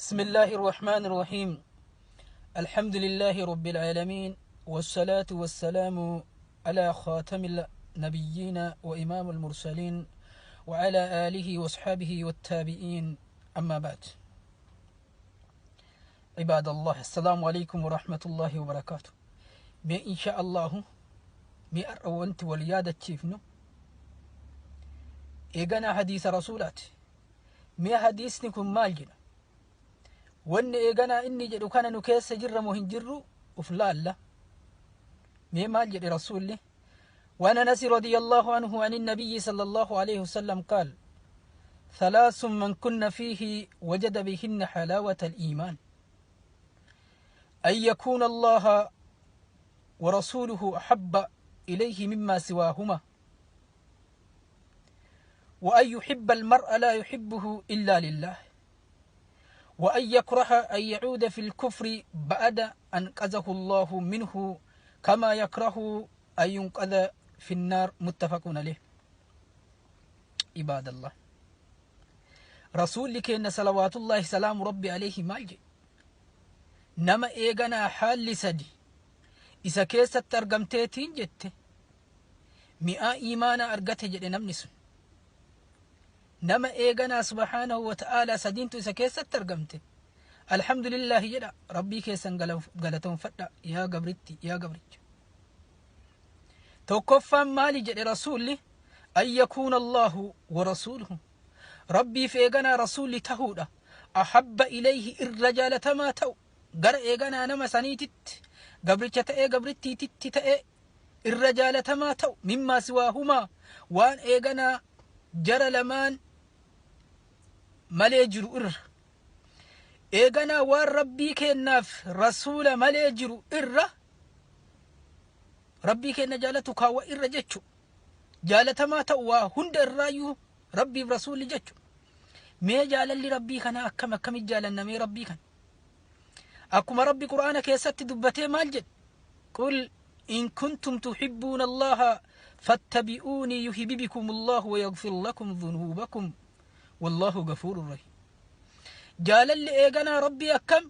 بسم الله الرحمن الرحيم. الحمد لله رب العالمين، والصلاة والسلام على خاتم النبيين وإمام المرسلين وعلى آله وصحبه والتابعين، أما بعد. عباد الله، السلام عليكم ورحمة الله وبركاته. ما إن شاء الله mee har'a wanti wal yaadachiifnu eeganaa hadiisa rasuulaati. Mee hadiisni kun maal jedha? Wanni eeganaa inni jedhu kana nu keessa jirra moo hin jirru uf laalla. Mee maal jedhe rasuulli? وعن انس رضي الله عنه عن النبي صلى الله عليه وسلم قال: ثلاث من كن فيه وجد بهن حلاوة الإيمان: أن يكون الله ورسوله أحب إليه مما سواهما، وأن يحب المرء لا يحبه إلا لله، وأن يكره أن يعود في الكفر بعد أن أنقذه الله منه كما يكره أن ينقذ في النار. متفق عليه. عباد الله، رسول keenya صلوات الله سلام ربي عليه maal jedhe? Nama eeganaa haalli sadi isa keessatti argamteetiin jette mi'aa iimaanaa argate jedhe namni sun. Nama eeganaa سبحانه وتعالى sadiintu isa keessatti argamte, الحمد لله jedha, rabbii keessan galatoonfadha yaa gabritti, yaa gabricha. Tokkoffaan maali jedhe rasuulli? أن يكون الله ورسوله, rabbiif eeganaa rasuulli tahuudha, أحب إليه, irra jaalatamaa ta'u gara eeganaa nama saniititti, gabricha ta'ee gabrittiititti ta'e, irra jaalatamaa ta'u, مما سواهما, waan eeganaa jara lamaan malee jiru irra. Eeganaa waan rabbii kennaaf rasuula malee jiru irra rabbii kenna jaalatu kaawwa irra jechu, jaalatamaa ta'u waa hunda irraayyuu rabbiif rasuulli jechu. Mee jaalalli rabbii kana akkam akkamit jaalannamee rabbii kana? Akkuma rabbi qur'aana keessatti dubbatee maal jedhe? قل إن كنتم تحبون الله فاتبعوني يحببكم الله ويغفر لكم ذنوبكم والله غفور رحيم. Jaalalli eeganaa rabbii akkam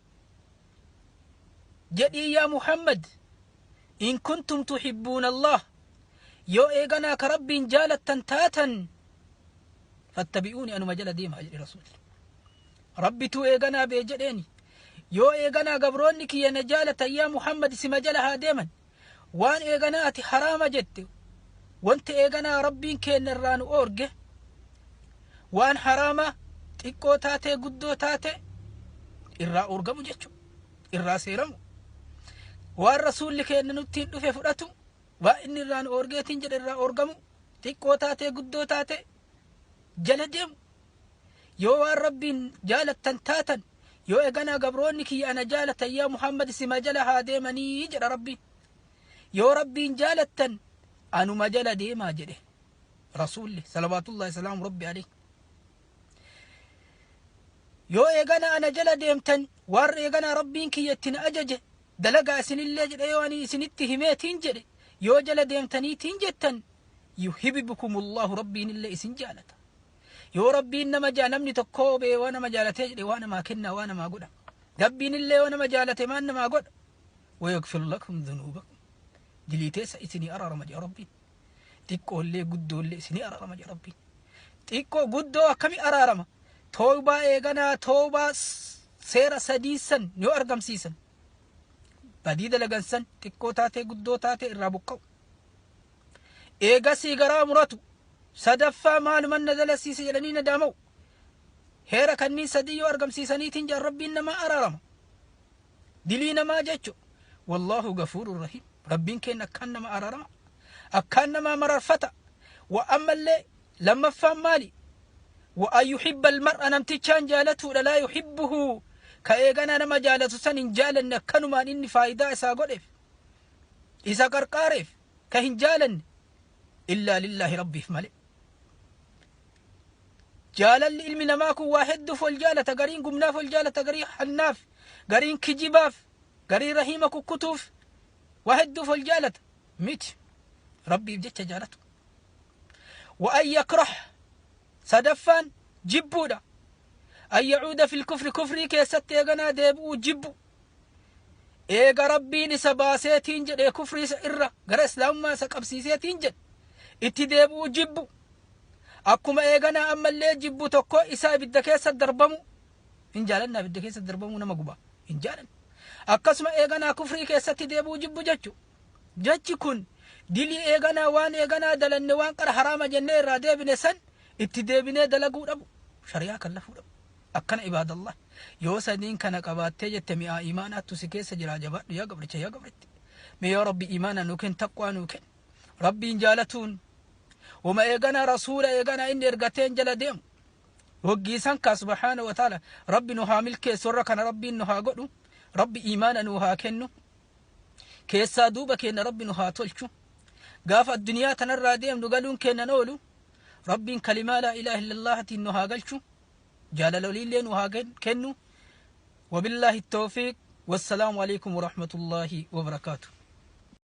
jedhii yaa Muhammad? إن كنتم تحبون الله, yoo eeganaa ka rabbiin jaalattan taatan, فاتبعوني, anuma jala deemaa jedhe rasuulli. Rabbituu eeganaa bee jedheeni, yoo eeganaa gabroonni kiyya na jaalatan yaa Muhammad, sima jala haa deeman. Waan eeganaa ati haraama jette, wanti eeganaa rabbiin keenya irraa nu oorge, waan haraama xiqqoo taate guddoo taate irraa oorgamu jechu, irraa seeramu, waan rasuulli keenya nuttiin dhufe fudhatu, waan inni irraa nu oorgeetiin jedhe irraa oorgamu, xiqqoo taate guddoo taate jala deemu. Yoo waan rabbiin jaalattan taatan, yoo eeganaa gabroonni kiyya ana jaalatan yaa Muhammad, sima jala haa deemanii jedha rabbiin. Yoo rabbiin jaalattan anuma jala deemaa jedhe rasuulli صلوات الله سلام ربي عليه. Yoo eegana ana jala deemtan, warra eeganaa rabbiin kiyyatti na ajaje dalagaa isinillee jedhe, yoo ani isinitti himeetiin jedhe yoo jala deemtaniitiin jettan, يحببكم الله, rabbiin illee isin jaalata. Yoo rabbiin nama jaa, namni tokko bee waa nama jaalatee jedhe waa namaa kennaa, waa namaa godha. Rabbiin illee yoo nama jaalate maan namaa godha? ويغفر لكم ذنوبكم, dilii teessa isinii araarama jedha rabbiin. Xiqqoollee guddoollee isinii araarama jedha rabbiin. Xiqqoo guddoo akkami araarama? Toobaa eeganaa toobaa seera sadiisan yoo argamsiisan, badii dalagan san xiqqoo taatee guddoo taatee irraa buqqa'u, eegasii garaa muratu, sadaffaa maaluman na dalasiise jedhanii nadaama'u. Heera kanniin sadii yoo argamsiisaniitiin jedhan rabbiin namaa araarama dilii namaa jechu. والله غفور رحيم. Rabbiin keenya akkaan nama araarama, akkaan namaa mararfata. Wa ammallee lammaffaan maali? وأن يحب المرء, namtichaan jaalatuudha, لا يحبه, ka eeganaa nama jaalatu san hin jaalanne, akkanumaan inni faayidaa isaa godheef isa qarqaareef ka hin jaalanne, إلا لله, rabbiif malee. Jaalalli ilmi namaa kun waa hedduuf wal jaalata. Gariin gumnaaf wal jaalata, garii hannaaf, gariin kijibaaf, garii rahiima kukkutuuf, waa hedduuf wal jaalata miti. Rabbiif jecha jaalatu. وأن يكره, sadaffaan jibbuudha, An yacuuda fil kufri, kufrii keessatti eeganaa deebi'uu jibbu. Eega Rabbiin isa baaseetiin jedhee kufrii isa irra gara islaamummaa isa qabsiiseetiin jedhe itti deebi'uu jibbu. Akkuma eeganaa ammallee jibbu tokko isaa ibidda keessa darbamu hin jaalanna, ibidda keessa darbamuu nama guba hin jaalanna. Akkasuma eeganaa kufrii keessatti deebi'uu jibbu jechu. Jechi kun dilii eeganaa waan eeganaa dalanne, waan qara haraama jennee irraa deebine san itti deebinee dalaguu dhabu, shari'aa kallafuu dhabu. Akkana ibaadallah, yoo sadiin kana qabaattee jette mi'aa iimaanaattu si keessa jira. Jabaadhu yaa gabricha, yaa gabritti. Mee yaa Rabbi iimaana nuu kenn, taqwaa nuu kenn, Rabbiin jaalatuun wama eeganaa rasuula eeganaa inni ergateen jala deemu waggiisan kaa. Subhaana wa ta'ala, Rabbi nu haa milkeessu, warra kana Rabbiin nu haa godhu. Rabbi iimaana nu haa kennu, keessaa duuba keenya Rabbi nu haa tolchu. Gaafa addunyaa tanarraa deemnu galuun keennan oolu, Rabbiin kalimaa laa ilaaha illallaahatiin nu haa galchu, jaalala oliillee nu haa kennu. Wabillaahi tawfiiq, wassalaamu alaikum warahmatullaahi wabarakaatu.